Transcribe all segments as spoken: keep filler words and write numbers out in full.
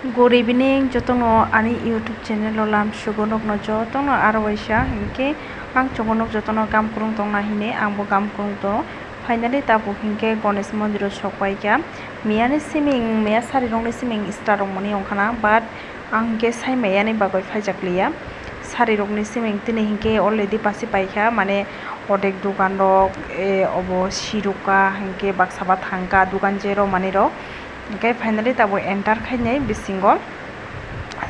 Good evening, jotono ani YouTube channel o lam sugo nokno jotono aro waisa hinkhe ang chongo nok jotono gam kurung tongna hine ang bo gam kurung tongo. Finally tabuk hinkhe Ganesh mondir o sok paikha. Miyani siming, miya sari rokni siming start rok mani ongkhana, but ang hinkhe sai maya ni bagwi phaijak liya. Sari rokni siming tini hinkhe already pasi paikha, mane odek dukan rok, eh, obo siruka hinkhe baksa ba thangkha dukan jero mani rok. Hinkhe finally tabuk enter khainai bisingo.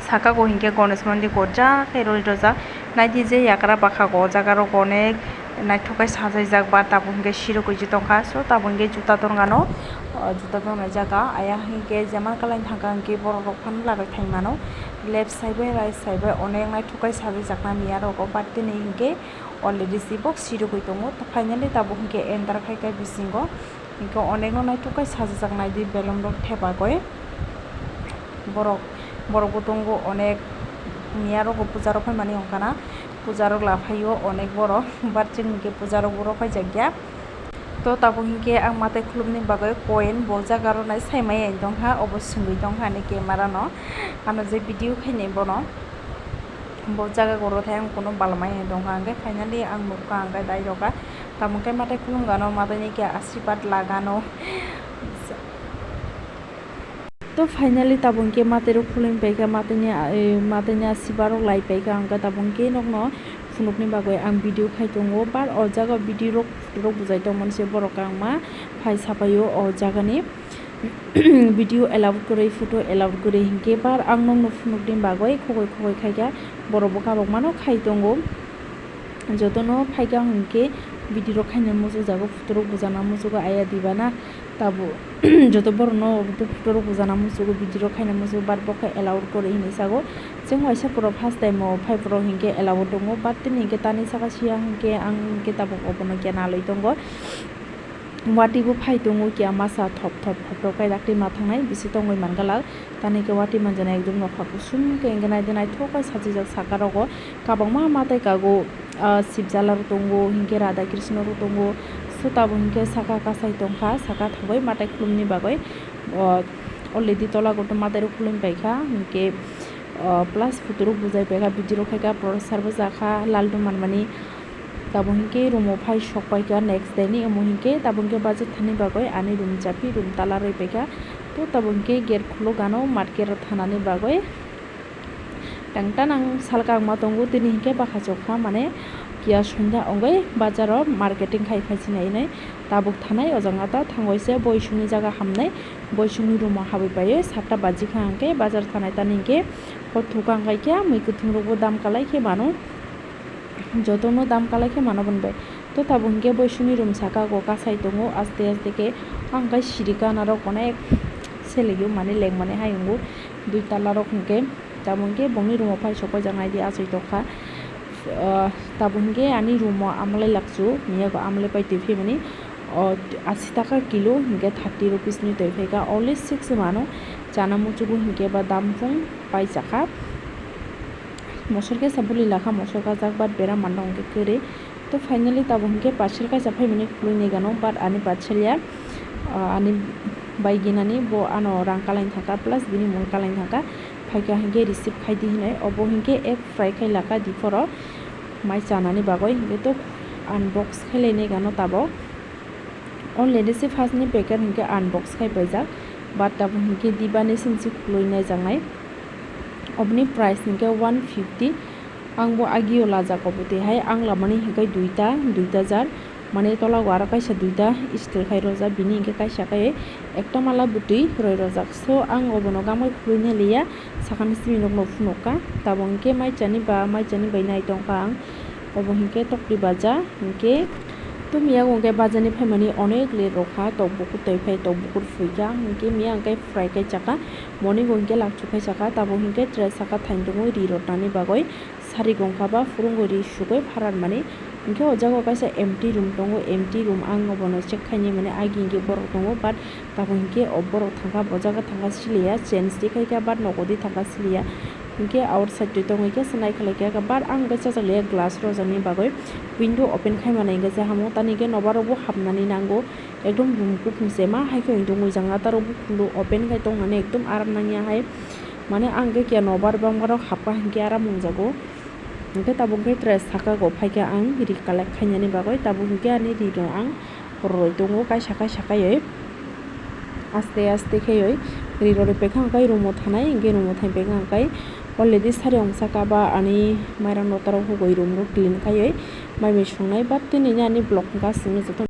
Saka o hinkhe Ganesh mondir gorjak khe roi rojak. Naidi je yagra bwkha o jaga rok onek naithok khe sajaijak ba tabuk hinkhe sirogwi je tongkha. So tabuk hinkhe juta dorgano, o juta dornai jaga. Aya hinkhe jeman kwlai thangkha hinkhe borok rok phano lagwi thangmano. Left side bai right side bai onek naithok khe sajaijak na miya rogo, but tini hinkhe already se bo sirogwi tongo. Finally tabuk hinkhe enter khaikha bisingo. Hinkhe onekno naithok khe sajajak naidi belon rok thepagwi. Borok, borok bo tongo onek, miya rogo puja rok phaimani ongkhana. Puja rok laphaio onek borok, but chwng hinkhe puja rok bo rw phaijakya. To tabuk hinkhe ang matai khulumni bagwi coin bo jaga rw nai saimaya tongkha, obo swngwi tongkha ani camera no. Ano je video khainai bono. Bo jaga goro thai ang kuno balmai hai tongkha, hingke finally ang nukha hingke dai rokha. Tamo khe matai khulumgano, matai ni khe asirwad lagano. To finally tabuk khe matai rok khulum paikha, matai ni, eh, matai ni asirwad rok lai paikha, hingke tabuk khe nokno phunukni bagwi ang video khai tongo, but o jaga video rok, rok bujai tongmani se borok kwbangma phai sapaio o jagani. Video allowed kwrwi, photo allowed kwrwi hinkhe bar ang nokno phunukni bagwi khogoi khogoi khaikha, borok bo kabangmano khai tongo. Jotono phaikha hinkhe video rok khaina muchukjago, photo rok bujana muchugo, aya diba na tabo joto borokno photo rok bujana muchugo, video rok khaina muchugo, but bo khe allowed kwrwi hinwi sago. Chwng waisa poro first time o phai poro hinkhe allowed tongo, but tini hinkhe tani saka sia hinkhe ang hinkhe tabuk obono khe nalwi tongo. Watwi bo phai tongo kiya masa thop thop thop thop khai dakti ma thangnai bisi tongwi man galak. Tani khe watwi manjana ekdom nokha kusum khe hingke naidi naithok khai sajijak saka rogo. Kabangma matai kago, ah, sibjala rok tongo, hinkhe Radha Krishna rok tongo. Suta bo hinkhe saka kasai tongkha, saka thangwi matai khulumni bagwi. O, already tola kotor matai rok khulum paikha, hinkhe, o, plus photo rok bujai paikha, video rok khaikha, prosar bo jakha, lal duman mani. Tabuk hinkhe room o phai sok paikha next day ni, omo hinkhe tabuk hinkhe bajar thani bagwi ani room chapi room tala rwi paikha. To tabuk hinkhe gate khuluk ano market o thanani bagwi. Tang ta nang salka wngma tongo, tini hinkhe bwkha chokha, mane kiya sonda wngwi bajar o marketing khai phai sinai hinwi tabuk thanai. O jaga ta thangwi se boisongni jaga hamnai, boisongni room o habwi paiwi satta baji kha hinkhe bajar thanai tani hinkhe o thukang kai khe mui kwthwng rok bo dam kalai khe mano. Jotono dam kalai khe mano boni bai. To tabuk hinkhe boisongni room saka go kasai tongo, aste aste khe ang kai siri kana rok onek selengyo mane lengmani hayungo dui tala rok hinkhe. Tabuk hinkhe bongni room o phai sok paijak naidi achai tokha. Ah, tabuk hinkhe ani room o amlai lakchu, miya go amlai pai twi phaimani. O, asi taka kilo hinkhe thirty rupees ni twi phaikha, only six mano chana muchugo hinkhe ba dam phung pai chakha. Mosor khe sa buli lakha, mosor kajak, but bera manda hwnkhe kwrwi. To finally tabuk hinkhe parcel kaisa phaimani khului nai gano, but ani parcel ya, ah, ani bai ginani bo ano rang kalai thangkha, plus bini mul kalai thangkha, phaikha hinkhe receive khai di hinwi, obo hinkhe app fry khai lakha diphoro mai chanani bagwi, hinkhe to unbox khai lai nai gano tabuk. Already se first ni packet hinkhe unbox khai paijak, but tabuk hinkhe dibani sinsi khului nai jaknai. Oboni price hinkhe one fifty. Ang bo agio lajak obo twi hai, ang lamani hinkhe duita, duita jar. Mane tola o aro kaisa duita steel khai rojak, bini hinkhe kaisa khai ekta mala bwtwi roi rojak. So ang obono gamai khului nai liya, sakani simi nokno phunukha. Tabuk hinkhe mai chani ba, mai chani bai nai tongkha ang. Obo hinkhe tokti baja. Hinkhe to miya hwnkhe bajar ni phaimani onek late rokha, tok bukur twi phai, tok bukur phuikha, hinkhe miya hwnkhe fry khai chakha, morning o hinkhe lakchu khai chakha, tabuk hinkhe tray saka thaini tongwi ri rotnani bagwi sari gongkha ba phurungwi ri sugwi pharar mani. Hinkhe o jaga o kaisa empty room tongo, empty room ang obono check khainai mani agi hinkhe borok tongo, but tabuk hinkhe o borok thangkha, bo jaga thangkha siliya, change twi khaikha, but nogo di thangkha siliya. Hinkhe outside twi tongwi khe se naikha laikha, but ang hwnkhe chajak liya, glass rwjaknai bagwi window open khai manai hwnkhe se hamo, tani hwnkhe nobar rok bo hapnani nango, ekdom room kuphung se ma hai khe wngwi tongo, jangla ta rok bo khulu, open khai tongnani ekdom aram nangya hai. Mane ang khe kiya nobar bangma rok hapkha hinkhe aram wngjago. Hinkhe tabuk khe tre saka go phaikha ang ri collect khainani bagwi, tabuk hinkhe ani ri rok ang rwrwi tongo kaisa kaisa kaiwi. Aste aste khaiwi ri rwrwi paikha ang kai room o thanai, hinkhe room o thai paikha ang kai already sari ong saka ba ani mairang no tarok hugui room rok clean khaiwi mai mui songnai, but tini ani vlog hwnkha aswk no joto.